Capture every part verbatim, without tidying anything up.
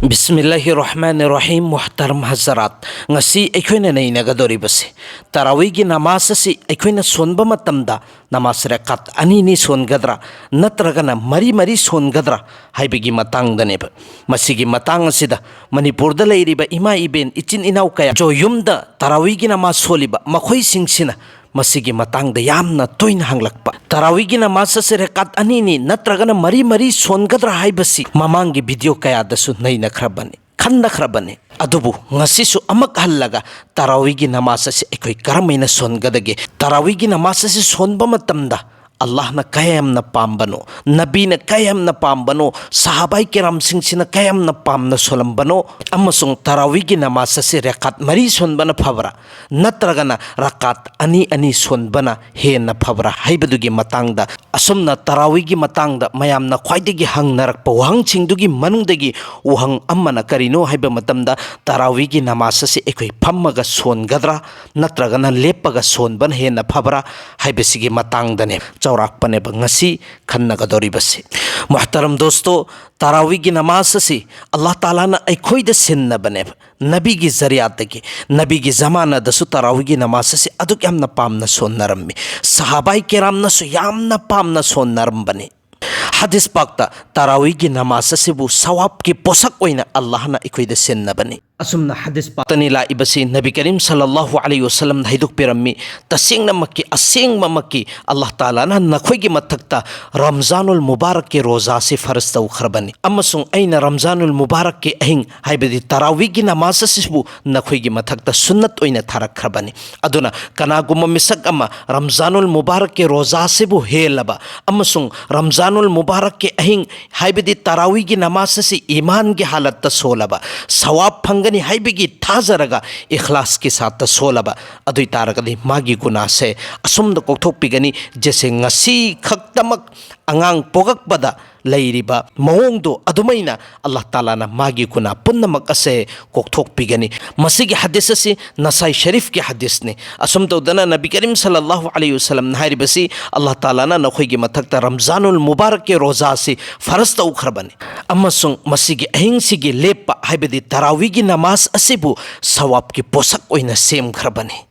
ꯕꯤꯁꯃꯤꯜꯂꯥꯍꯤꯔ ꯔꯍꯃꯥꯅꯤꯔ ꯔꯍꯤꯝ꯫ ꯃꯨꯍꯇꯔꯝ ꯍꯖꯔꯥꯠ, ꯉꯁꯤ ꯑꯩꯈꯣꯏꯅ ꯅꯩꯅꯒꯗꯧꯔꯤꯕꯁꯤ ꯇꯔꯥꯋꯤꯒꯤ ꯅꯃꯥꯖ ꯑꯁꯤ ꯑꯩꯈꯣꯏꯅ ꯁꯣꯟꯕ ꯃꯇꯝꯗ ꯅꯃꯥꯖ ꯔꯀꯥꯠ ꯑꯅꯤꯅꯤ ꯁꯣꯟꯒꯗ꯭ꯔꯥ ꯅꯠꯇ꯭ꯔꯒꯅ ꯃꯔꯤ ꯃꯔꯤ ꯁꯣꯟꯒꯗ꯭ꯔꯥ ꯍꯥꯏꯕꯒꯤ ꯃꯇꯥꯡꯗꯅꯦꯕ꯫ ꯃꯁꯤꯒꯤ ꯃꯇꯥꯡ ꯑꯁꯤꯗ ꯃꯅꯤꯄꯨꯔꯗ ꯂꯩꯔꯤꯕ ꯏꯃꯥ ꯏꯕꯦꯟ, ꯏꯆꯤꯟ ꯏꯅꯥꯎ ꯀꯌꯥ ꯌꯨꯝꯗ ꯇꯔꯥꯋꯤꯒꯤ ꯅꯃꯥꯖ ꯁꯣꯜꯂꯤꯕ ꯃꯈꯣꯏꯁꯤꯡꯁꯤꯅ ꯃꯁꯤꯒꯤ ꯃꯇꯥꯡꯗ ꯌꯥꯝꯅ ꯇꯣꯏꯅ ꯍꯪꯂꯛꯄ꯫ ꯇꯔꯥꯋꯤꯒꯤ ꯅꯃꯥꯖ ꯑꯁꯤ ꯔꯦꯀꯥꯠ ꯑꯅꯤꯅꯤ ꯅꯠꯇ꯭ꯔꯒꯅ ꯃꯔꯤ ꯃꯔꯤ ꯁꯣꯟꯒꯗ꯭ꯔꯥ ꯍꯥꯏꯕꯁꯤ ꯃꯃꯥꯡꯒꯤ ꯚꯤꯗꯤꯑꯣ ꯀꯌꯥꯗꯁꯨ ꯅꯩꯅꯈ꯭ꯔꯕꯅꯤ, ꯈꯟꯅꯈ꯭ꯔꯕꯅꯤ꯫ ꯑꯗꯨꯕꯨ ꯉꯁꯤꯁꯨ ꯑꯃꯨꯛ ꯍꯜꯂꯒ ꯇꯔꯥꯋꯤꯒꯤ ꯅꯃꯥꯖ ꯑꯁꯤ ꯑꯩꯈꯣꯏ ꯀꯔꯝꯍꯥꯏꯅ ꯁꯣꯟꯒꯗꯒꯦ? ꯇꯔꯥꯋꯤꯒꯤ ꯅꯃꯥꯖ ꯑꯁꯤ ꯁꯣꯟꯕ ꯃꯇꯝꯗ ꯑꯜꯂꯥꯍꯅ ꯀꯌꯥꯝꯅ ꯄꯥꯝꯕꯅꯣ, ꯅꯕꯤꯅ ꯀꯌꯥꯝꯅ ꯄꯥꯝꯕꯅꯣ, ꯁꯍꯥꯕꯥꯏ ꯀꯤꯔꯥꯝꯁꯤꯡꯁꯤꯅ ꯀꯌꯥꯝꯅ ꯄꯥꯝꯅ ꯁꯣꯜꯂꯝꯕꯅꯣ, ꯑꯃꯁꯨꯡ ꯇꯔꯥꯋꯤꯒꯤ ꯅꯃꯥꯖ ꯑꯁꯤ ꯔꯦꯀꯥꯠ ꯃꯔꯤ ꯁꯣꯟꯕꯅ ꯐꯕ꯭ꯔꯥ ꯅꯠꯇ꯭ꯔꯒꯅ ꯔꯀꯥꯠ ꯑꯅꯤ ꯑꯅꯤ ꯁꯣꯟꯕꯅ ꯍꯦꯟꯅ ꯐꯕ꯭ꯔꯥ ꯍꯥꯏꯕꯗꯨꯒꯤ ꯃꯇꯥꯡꯗ, ꯑꯁꯨꯝꯅ ꯇꯔꯥꯋꯤꯒꯤ ꯃꯇꯥꯡꯗ ꯃꯌꯥꯝꯅ ꯈ꯭ꯋꯥꯏꯗꯒꯤ ꯍꯪꯅꯔꯛꯄ ꯋꯥꯍꯪꯁꯤꯡꯗꯨꯒꯤ ꯃꯅꯨꯡꯗꯒꯤ ꯋꯥꯍꯪ ꯑꯃꯅ ꯀꯔꯤꯅꯣ ꯍꯥꯏꯕ ꯃꯇꯝꯗ, ꯇꯔꯥꯋꯤꯒꯤ ꯅꯃꯥꯖ ꯑꯁꯤ ꯑꯩꯈꯣꯏ ꯐꯝꯃꯒ ꯁꯣꯟꯒꯗ꯭ꯔꯥ ꯅꯠꯇ꯭ꯔꯒꯅ ꯂꯦꯞꯄꯒ ꯁꯣꯟꯕꯅ ꯍꯦꯟꯅ ꯐꯕ꯭ꯔꯥ ꯍꯥꯏꯕꯁꯤꯒꯤ ꯃꯇꯥꯡꯗꯅꯦ ꯆꯥꯎꯔꯥꯛꯄꯅꯦꯕ ꯉꯁꯤ ꯈꯟꯅꯒꯗꯧꯔꯤꯕꯁꯤ꯫ ꯃꯨꯍꯇꯔꯝ ꯗꯣꯁꯇꯣ, ꯇꯔꯥꯋꯤꯒꯤ ꯅꯃꯥꯖ ꯑꯁꯤ ꯑꯜꯂꯥꯍ ꯇꯥꯂꯥꯅ ꯑꯩꯈꯣꯏꯗ ꯁꯤꯟꯅꯕꯅꯦꯕ꯫ ꯅꯕꯤꯒꯤ ꯖꯔꯤꯌꯥꯗꯒꯤ, ꯅꯕꯤꯒꯤ ꯖꯃꯥꯅꯗꯁꯨ ꯇꯔꯥꯋꯤꯒꯤ ꯅꯃꯥꯖ ꯑꯁꯤ ꯑꯗꯨꯛ ꯌꯥꯝꯅ ꯄꯥꯝꯅ ꯁꯣꯟꯅꯔꯝꯃꯤ꯫ ꯁꯍꯥꯕꯥꯏ ꯀꯤꯔꯥꯝꯅꯁꯨ ꯌꯥꯝꯅ ꯄꯥꯝꯅ ꯁꯣꯟꯅꯔꯝꯕꯅꯤ꯫ ꯍꯗꯤꯁ ꯄꯥꯛꯇ ꯇꯔꯥꯋꯤꯒꯤ ꯅꯃꯥꯖ ꯑꯁꯤꯕꯨ ꯁꯋꯥꯕꯀꯤ ꯄꯣꯠꯁꯛ ꯑꯣꯏꯅ ꯑꯜꯂꯥꯍꯅ ꯑꯩꯈꯣꯏꯗ ꯁꯤꯟꯅꯕꯅꯤ꯫ ꯑꯁꯨꯝꯅ ꯍꯗꯤꯁ ꯄꯥꯛꯇꯅꯤ ꯂꯥꯛꯏꯕꯁꯤ ꯅꯕꯤ ꯀꯔꯤꯝ ꯁꯜꯂꯜꯂꯥꯍꯨ ꯑꯂꯩꯍꯤ ꯋꯁꯜꯂꯝꯅ ꯍꯥꯏꯗꯣꯛꯄꯤꯔꯝꯃꯤ, "ꯇꯁꯦꯡꯅꯃꯛꯀꯤ, ꯑꯁꯦꯡꯕꯃꯛꯀꯤ ꯑꯜꯂꯥꯍ ꯇꯥꯂꯥꯅ ꯅꯈꯣꯏꯒꯤ ꯃꯊꯛꯇ ꯔꯝꯖꯥꯅꯨꯜ ꯃꯨꯕꯥꯔꯛꯀꯤ ꯔꯣꯖꯥꯁꯤ ꯐꯔꯖ ꯇꯧꯈ꯭ꯔꯕꯅꯤ, ꯑꯃꯁꯨꯡ ꯑꯩꯅ ꯔꯝꯖꯥꯅꯨꯜ ꯃꯨꯕꯥꯔꯛꯀꯤ ꯑꯍꯤꯡ, ꯍꯥꯏꯕꯗꯤ ꯇꯔꯥꯋꯤꯒꯤ ꯅꯃꯥꯖ ꯑꯁꯤꯕꯨ ꯅꯈꯣꯏꯒꯤ ꯃꯊꯛꯇ ꯁꯨꯟꯅꯠ ꯑꯣꯏꯅ ꯊꯥꯔꯛꯈ꯭ꯔꯕꯅꯤ꯫ ꯑꯗꯨꯅ ꯀꯅꯥꯒꯨꯝꯕ ꯃꯤꯁꯛ ꯑꯃ ꯔꯝꯖꯥꯅꯨꯜ ꯃꯨꯕꯥꯔꯛꯀꯤ ꯔꯣꯖꯥꯁꯤꯕꯨ ꯍꯦꯜꯂꯕ ꯑꯃꯁꯨꯡ ꯔꯝꯖꯥꯅꯨꯜ ꯃꯨꯕꯥꯔꯛꯀꯤ ꯑꯍꯤꯡ, ꯍꯥꯏꯕꯗꯤ ꯇꯔꯥꯋꯤꯒꯤ ꯅꯃꯥꯖ ꯑꯁꯤ ꯏꯃꯥꯟꯒꯤ ꯍꯥꯂꯠꯇ ꯁꯣꯜꯂꯕ, ꯁꯋꯥꯕ ꯐꯪꯒꯅꯤ ꯍꯥꯏꯕꯒꯤ ꯊꯥꯖꯔꯒ ꯏꯈ꯭ꯂꯥꯁꯀꯤ ꯁꯥꯠꯇ ꯁꯣꯜꯂꯕ ꯑꯗꯨ ꯑꯣꯏ ꯇꯥꯔꯒꯗꯤ ꯃꯥꯒꯤ ꯒꯨꯅꯥꯁꯦ ꯑꯁꯨꯝꯅ ꯀꯣꯛꯊꯣꯛꯄꯤꯒꯅꯤ, ꯖꯦꯁꯦ ꯉꯁꯤꯈꯛ ꯇꯃꯛ ꯑꯉꯥꯡ ꯄꯣꯛꯂꯛꯄꯗ ꯂꯩꯔꯤꯕ ꯃꯑꯣꯡꯗꯣ ꯑꯗꯨꯃꯥꯏꯅ ꯑꯜꯂꯥꯍ ꯇꯥꯂꯥꯅ ꯃꯥꯒꯤ ꯒꯨꯅꯥ ꯄꯨꯝꯅꯃꯛ ꯑꯁꯦ ꯀꯣꯛꯊꯣꯛꯄꯤꯒꯅꯤ꯫ ꯃꯁꯤꯒꯤ ꯍꯗꯤꯁ ꯑꯁꯤ ꯅꯁꯥꯏ ꯁꯔꯤꯐꯀꯤ ꯍꯗꯤꯁꯅꯤ꯫ ꯑꯁꯨꯝ ꯇꯧꯗꯅ ꯅꯕꯤ ꯀꯔꯤꯝ ꯁꯜꯂꯜꯂꯥꯍꯨ ꯑꯂꯩꯍꯤ ꯋꯁꯜꯂꯝꯅ ꯍꯥꯏꯔꯤꯕꯁꯤ, ꯑꯜꯂꯥꯍ ꯇꯥꯂꯥꯅ ꯅꯈꯣꯏꯒꯤ ꯃꯊꯛꯇ ꯔꯝꯖꯥꯅꯨꯜ ꯃꯨꯕꯥꯔꯛꯀꯤ ꯔꯣꯖꯥ ꯑꯁꯤ ꯐꯔꯖ ꯇꯧꯈ꯭ꯔꯕꯅꯤ, ꯑꯃꯁꯨꯡ ꯃꯁꯤꯒꯤ ꯑꯍꯤꯡꯁꯤꯒꯤ ꯂꯦꯞꯄ, ꯍꯥꯏꯕꯗꯤ ꯇꯔꯥꯋꯤꯒꯤ ꯅꯃꯥꯖ ꯑꯁꯤꯕꯨ ꯁꯋꯥꯕꯀꯤ ꯄꯣꯠꯁꯛ ꯑꯣꯏꯅ ꯁꯦꯝꯈ꯭ꯔꯕꯅꯤ꯫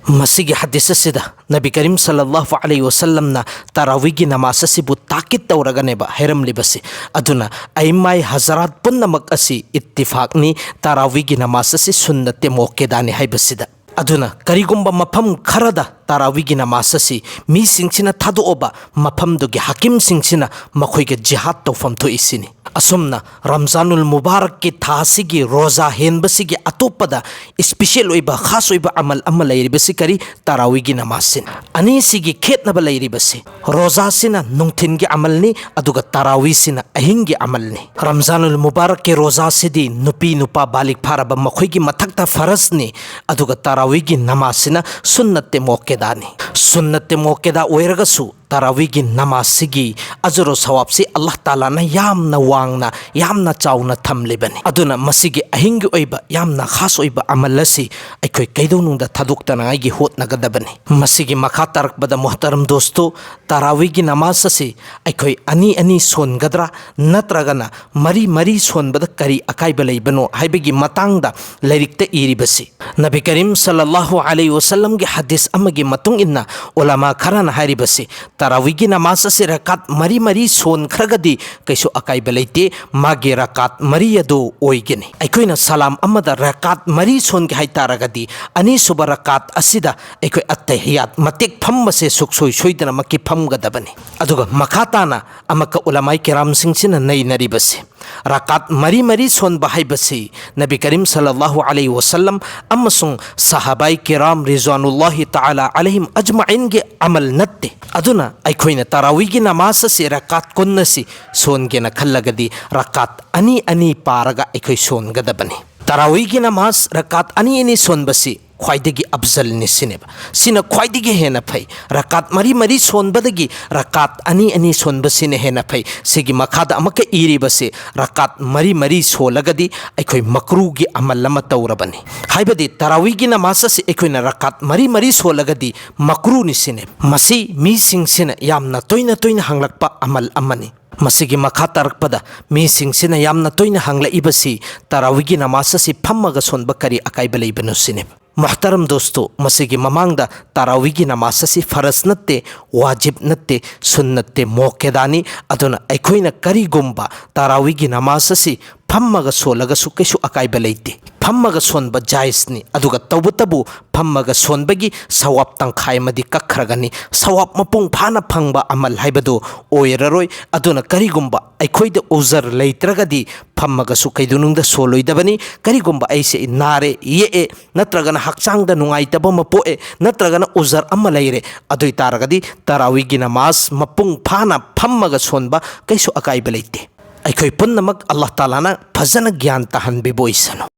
ꯃꯁꯤꯒꯤ ꯍꯗꯤꯁ ꯑꯁꯤꯗ ꯅꯕꯤ ꯀꯔꯤꯝ ꯁꯜꯂꯜꯂꯥꯍꯨ ꯑꯂꯩꯍꯤ ꯋꯁꯜꯂꯝꯅ ꯇꯔꯥꯋꯤꯒꯤ ꯅꯃꯥꯖ ꯑꯁꯤꯕꯨ ꯇꯥꯀꯤꯠ ꯇꯧꯔꯒꯅꯦꯕ ꯍꯥꯏꯔꯝꯂꯤꯕꯁꯤ꯫ ꯑꯗꯨꯅ ꯑꯏꯃꯥꯏ ꯍꯖꯔꯥꯠ ꯄꯨꯝꯅꯃꯛ ꯑꯁꯤ ꯏꯠꯇꯤꯐꯥꯛꯅꯤ ꯇꯔꯥꯋꯤꯒꯤ ꯅꯃꯥꯖ ꯑꯁꯤ ꯁꯨꯟꯅꯠꯇꯦ ꯃꯣꯛꯀꯦꯗꯥꯅꯤ ꯍꯥꯏꯕꯁꯤꯗ꯫ ꯑꯗꯨꯅ ꯀꯔꯤꯒꯨꯝꯕ ꯃꯐꯝ ꯈꯔꯗ ꯇꯔꯥꯋꯤꯒꯤ ꯅꯃꯥꯖ ꯑꯁꯤ ꯃꯤꯁꯤꯡꯁꯤꯅ ꯊꯥꯗꯣꯛꯑꯕ, ꯃꯐꯝꯗꯨꯒꯤ ꯍꯥꯀꯤꯝꯁꯤꯡꯁꯤꯅ ꯃꯈꯣꯏꯒ ꯖꯤꯍꯥꯗ ꯇꯧꯐꯝ ꯊꯣꯛꯏ ꯁꯤꯅꯤ꯫ ꯑꯁꯨꯝꯅ ꯔꯝꯖꯥꯅꯨꯜ ꯃꯨꯕꯥꯔꯛꯀꯤ ꯊꯥ ꯑꯁꯤꯒꯤ ꯔꯣꯖꯥ ꯍꯦꯟꯕꯁꯤꯒꯤ ꯑꯇꯣꯞꯄꯗ ꯏꯁꯄꯤꯁꯦꯜ ꯑꯣꯏꯕ, ꯈꯥꯁ ꯑꯣꯏꯕ ꯑꯃꯜ ꯑꯃ ꯂꯩꯔꯤꯕꯁꯤ ꯀꯔꯤ? ꯇꯔꯥꯋꯤꯒꯤ ꯅꯃꯥꯖꯁꯤꯅꯤ꯫ ꯑꯅꯤꯁꯤꯒꯤ ꯈꯦꯠꯅꯕ ꯂꯩꯔꯤꯕꯁꯤ, ꯔꯣꯖꯥꯁꯤꯅ ꯅꯨꯡꯊꯤꯟꯒꯤ ꯑꯃꯜꯅꯤ, ꯑꯗꯨꯒ ꯇꯔꯥꯋꯤꯁꯤꯅ ꯑꯍꯤꯡꯒꯤ ꯑꯃꯜꯅꯤ꯫ ꯔꯝꯖꯥꯅꯨꯜ ꯃꯨꯕꯥꯔꯛꯀꯤ ꯔꯣꯖꯥꯁꯤꯗꯤ ꯅꯨꯄꯤ ꯅꯨꯄꯥ ꯕꯥꯂꯤꯛ ꯐꯥꯔꯕ ꯃꯈꯣꯏꯒꯤ ꯃꯊꯛꯇ ꯐꯔꯖꯅꯤ, ꯑꯗꯨꯒ ꯇꯔꯥꯋꯤꯒꯤ ꯅꯃꯥꯖꯁꯤꯅ ꯁꯨꯟꯅꯠꯇꯦ ꯃꯣꯛꯀꯦꯗꯥꯅꯤ꯫ ꯁꯨꯟꯅꯠꯇꯦ ꯃꯣꯛꯀꯦꯗꯥ ꯑꯣꯏꯔꯒꯁꯨ ꯇꯔꯥꯋꯤꯒꯤ ꯅꯃꯥꯖꯁꯤꯒꯤ ꯑꯖꯔꯣ ꯁꯋꯥꯕꯁꯤ ꯑꯜꯂꯥꯍ ꯇꯥꯂꯥꯅ ꯌꯥꯝꯅ ꯋꯥꯡꯅ, ꯌꯥꯝꯅ ꯆꯥꯎꯅ ꯊꯝꯂꯤꯕꯅꯤ꯫ ꯑꯗꯨꯅ ꯃꯁꯤꯒꯤ ꯑꯍꯤꯡꯒꯤ ꯑꯣꯏꯕ ꯌꯥꯝꯅ ꯈꯥꯁ ꯑꯣꯏꯕ ꯑꯃꯜ ꯑꯁꯤ ꯑꯩꯈꯣꯏ ꯀꯩꯗꯧꯅꯨꯡꯗ ꯊꯥꯗꯣꯛꯇꯅꯉꯥꯏꯒꯤ ꯍꯣꯠꯅꯒꯗꯕꯅꯤ꯫ ꯃꯁꯤꯒꯤ ꯃꯈꯥ ꯇꯥꯔꯛꯄꯗ, ꯃꯣꯍꯇꯔꯝ ꯗꯣꯁꯇꯣ, ꯇꯔꯥꯋꯤꯒꯤ ꯅꯃꯥꯖ ꯑꯁꯤ ꯑꯩꯈꯣꯏ ꯑꯅꯤ ꯑꯅꯤ ꯁꯣꯟꯒꯗ꯭ꯔꯥ, ꯅꯠꯇ꯭ꯔꯒꯅ ꯃꯔꯤ ꯃꯔꯤ ꯁꯣꯟꯕꯗ ꯀꯔꯤ ꯑꯀꯥꯏꯕ ꯂꯩꯕꯅꯣ ꯍꯥꯏꯕꯒꯤ ꯃꯇꯥꯡꯗ ꯂꯥꯏꯔꯤꯛꯇ ꯏꯔꯤꯕꯁꯤ꯫ ꯅꯕꯤ ꯀꯔꯤꯝ ꯁꯜꯂꯜꯂꯥꯍꯨ ꯑꯂꯩꯍꯤ ꯋꯁꯜꯂꯝꯒꯤ ꯍꯗꯤꯁ ꯑꯃꯒꯤ ꯃꯇꯨꯡ ꯏꯟꯅ ꯎꯂꯃꯥ ꯈꯔꯅ ꯍꯥꯏꯔꯤꯕꯁꯤ, ꯇꯔꯥꯋꯤꯒꯤ ꯅꯃꯥꯖ ꯑꯁꯤ ꯔꯀꯥꯠ ꯃꯔꯤ ꯃꯔꯤ ꯁꯣꯟꯈ꯭ꯔꯒꯗꯤ ꯀꯩꯁꯨ ꯑꯀꯥꯏꯕ ꯂꯩꯇꯦ, ꯃꯥꯒꯤ ꯔꯀꯥꯠ ꯃꯔꯤ ꯑꯗꯨ ꯑꯣꯏꯒꯅꯤ꯫ ꯑꯩꯈꯣꯏꯅ ꯁꯂꯥꯝ ꯑꯃꯗ ꯔꯀꯥꯠ ꯃꯔꯤ ꯁꯣꯟꯒꯦ ꯍꯥꯏꯇꯥꯔꯒꯗꯤ, ꯑꯅꯤꯁꯨꯕ ꯔꯀꯥꯠ ꯑꯁꯤꯗ ꯑꯩꯈꯣꯏ ꯑꯠꯇꯍꯤꯌꯥꯠ ꯃꯇꯦꯛ ꯐꯝꯕꯁꯦ ꯁꯨꯛꯁꯣꯏ ꯁꯣꯏꯗꯅꯃꯛꯀꯤ ꯐꯝꯒꯗꯕꯅꯤ꯫ ꯑꯗꯨꯒ ꯃꯈꯥ ꯇꯥꯅ ꯑꯃꯛꯀ ꯎꯂꯃꯥꯏ ꯀꯤꯔꯥꯝꯁꯤꯡꯁꯤꯅ ꯅꯩꯅꯔꯤꯕꯁꯤ, ꯔꯀꯥꯠ ꯃꯔꯤ ꯃꯔꯤ ꯁꯣꯟꯕ ꯍꯥꯏꯕꯁꯤ ꯅꯕꯤ ꯀꯔꯤꯝ ꯁꯜꯂꯜꯂꯥꯍꯨ ꯑꯂꯩꯍꯤ ꯋꯁꯜꯂꯝ ꯑꯃꯁꯨꯡ ꯁꯍꯥꯕꯥꯏ ꯀꯤꯔꯥꯝ ꯔꯤꯖ꯭ꯋꯥꯅꯨꯜꯂꯥꯍꯤ ꯇꯥꯂꯥ ꯑꯂꯩꯍꯤꯝ ꯑꯖꯃꯥꯏꯟꯒꯤ ꯑꯃꯜ ꯅꯠꯇꯦ꯫ ꯑꯗꯨꯅ ꯑꯩꯈꯣꯏꯅ ꯇꯔꯥꯋꯤꯒꯤ ꯅꯃꯥꯖ ꯑꯁꯤ ꯔꯀꯥꯠ ꯀꯨꯟ ꯑꯁꯤ ꯁꯣꯟꯒꯦꯅ ꯈꯜꯂꯒꯗꯤ, ꯔꯀꯥꯠ ꯑꯅꯤ ꯑꯅꯤ ꯄꯥꯔꯒ ꯑꯩꯈꯣꯏ ꯁꯣꯟꯒꯗꯕꯅꯤ꯫ ꯇꯔꯥꯋꯤꯒꯤ ꯅꯃꯥꯖ ꯔꯀꯥꯠ ꯑꯅꯤ ꯑꯅꯤ ꯁꯣꯟꯕꯁꯤ ꯈ꯭ꯋꯥꯏꯗꯒꯤ ꯑꯐꯖꯜꯅꯤ ꯁꯤꯅꯦꯕ꯫ ꯁꯤꯅ ꯈ꯭ꯋꯥꯏꯗꯒꯤ ꯍꯦꯟꯅ ꯐꯩ꯫ ꯔꯀꯥꯠ ꯃꯔꯤ ꯃꯔꯤ ꯁꯣꯟꯕꯗꯒꯤ ꯔꯀꯥꯠ ꯑꯅꯤ ꯑꯅꯤ ꯁꯣꯟꯕꯁꯤꯅ ꯍꯦꯟꯅ ꯐꯩ꯫ ꯁꯤꯒꯤ ꯃꯈꯥꯗ ꯑꯃꯨꯛꯀ ꯏꯔꯤꯕꯁꯤ ꯔꯀꯥꯠ ꯃꯔꯤ ꯃꯔꯤ ꯁꯣꯜꯂꯒꯗꯤ ꯑꯩꯈꯣꯏ ꯃꯀ꯭ꯔꯨꯒꯤ ꯑꯃꯜ ꯑꯃ ꯇꯧꯔꯕꯅꯤ꯫ ꯍꯥꯏꯕꯗꯤ ꯇꯔꯥꯋꯤꯒꯤ ꯅꯃꯥꯖ ꯑꯁꯤ ꯑꯩꯈꯣꯏꯅ ꯔꯀꯥꯠ ꯃꯔꯤ ꯃꯔꯤ ꯁꯣꯜꯂꯒꯗꯤ ꯃꯀ꯭ꯔꯨꯅꯤ ꯁꯤꯅꯦ꯫ ꯃꯁꯤ ꯃꯤꯁꯤꯡꯁꯤꯅ ꯌꯥꯝꯅ ꯇꯣꯏꯅ ꯇꯣꯏꯅ ꯍꯪꯂꯛꯄ ꯑꯃꯜ ꯑꯃꯅꯤ꯫ ꯃꯁꯤꯒꯤ ꯃꯈꯥ ꯇꯥꯔꯛꯄꯗ ꯃꯤꯁꯤꯡꯁꯤꯅ ꯌꯥꯝꯅ ꯇꯣꯏꯅ ꯍꯪꯂꯛꯏꯕꯁꯤ ꯇꯔꯥꯋꯤꯒꯤ ꯅꯃꯥꯖ ꯑꯁꯤ ꯐꯝꯃꯒ ꯁꯣꯟꯕ ꯀꯔꯤ ꯑꯀꯥꯏꯕ ꯂꯩꯕꯅꯣ ꯁꯤꯅꯦꯕ꯫ ꯃꯨꯍꯇꯔꯝ ꯗꯣꯁꯇꯣ, ꯃꯁꯤꯒꯤ ꯃꯃꯥꯡꯗ ꯇꯔꯥꯋꯤꯒꯤ ꯅꯃꯥꯖ ꯑꯁꯤ ꯐꯔꯖ ꯅꯠꯇꯦ, ꯋꯥꯖꯤꯕ ꯅꯠꯇꯦ, ꯁꯨꯟꯅꯠꯇꯦ, ꯃꯣꯀꯦꯗꯥꯅꯤ꯫ ꯑꯗꯨꯅ ꯑꯩꯈꯣꯏꯅ ꯀꯔꯤꯒꯨꯝꯕ ꯇꯔꯥꯋꯤꯒꯤ ꯅꯃꯥꯖ ꯑꯁꯤ ꯐꯝꯃꯒ ꯁꯣꯜꯂꯒꯁꯨ ꯀꯩꯁꯨ ꯑꯀꯥꯏꯕ ꯂꯩꯇꯦ꯫ ꯐꯝꯃꯒ ꯁꯣꯟꯕ ꯖꯥꯏꯖꯅꯤ, ꯑꯗꯨꯒ ꯇꯧꯕꯇꯕꯨ ꯐꯝꯃꯒ ꯁꯣꯟꯕꯒꯤ ꯁꯋꯥꯕ ꯇꯪꯈꯥꯏ ꯑꯃꯗꯤ ꯀꯛꯈ꯭ꯔꯒꯅꯤ꯫ ꯁꯋꯥꯕ ꯃꯄꯨꯡ ꯐꯥꯅ ꯐꯪꯕ ꯑꯃꯜ ꯍꯥꯏꯕꯗꯨ ꯑꯣꯏꯔꯔꯣꯏ꯫ ꯑꯗꯨꯅ ꯀꯔꯤꯒꯨꯝꯕ ꯑꯩꯈꯣꯏꯗ ꯎꯖꯔ ꯂꯩꯇ꯭ꯔꯒꯗꯤ ꯐꯝꯃꯒꯁꯨ ꯀꯩꯗꯧꯅꯨꯡꯗ ꯁꯣꯜꯂꯣꯏꯗꯕꯅꯤ꯫ ꯀꯔꯤꯒꯨꯝꯕ ꯑꯩꯁꯦ ꯅꯥꯔꯦ, ꯌꯦꯛꯑꯦ, ꯅꯠꯇ꯭ꯔꯒꯅ ꯍꯛꯆꯥꯡꯗ ꯅꯨꯡꯉꯥꯏꯇꯕ ꯑꯃ ꯄꯣꯛꯑꯦ, ꯅꯠꯇ꯭ꯔꯒꯅ ꯎꯖꯔ ꯑꯃ ꯂꯩꯔꯦ, ꯑꯗꯨ ꯑꯣꯏ ꯇꯥꯔꯒꯗꯤ ꯇꯔꯥꯋꯤꯒꯤ ꯅꯃꯥꯖ ꯃꯄꯨꯡ ꯐꯥꯅ ꯐꯝꯃꯒ ꯁꯣꯟꯕ ꯀꯩꯁꯨ ꯑꯀꯥꯏꯕ ꯂꯩꯇꯦ꯫ ꯑꯩꯈꯣꯏ ꯄꯨꯝꯅꯃꯛ ꯑꯜꯂꯥꯍ ꯇꯥꯂꯥꯅ ꯐꯖꯅ ꯒ꯭ꯌꯥꯟ ꯇꯥꯍꯟꯕꯤꯕ ꯑꯣꯏꯁꯅꯨ꯫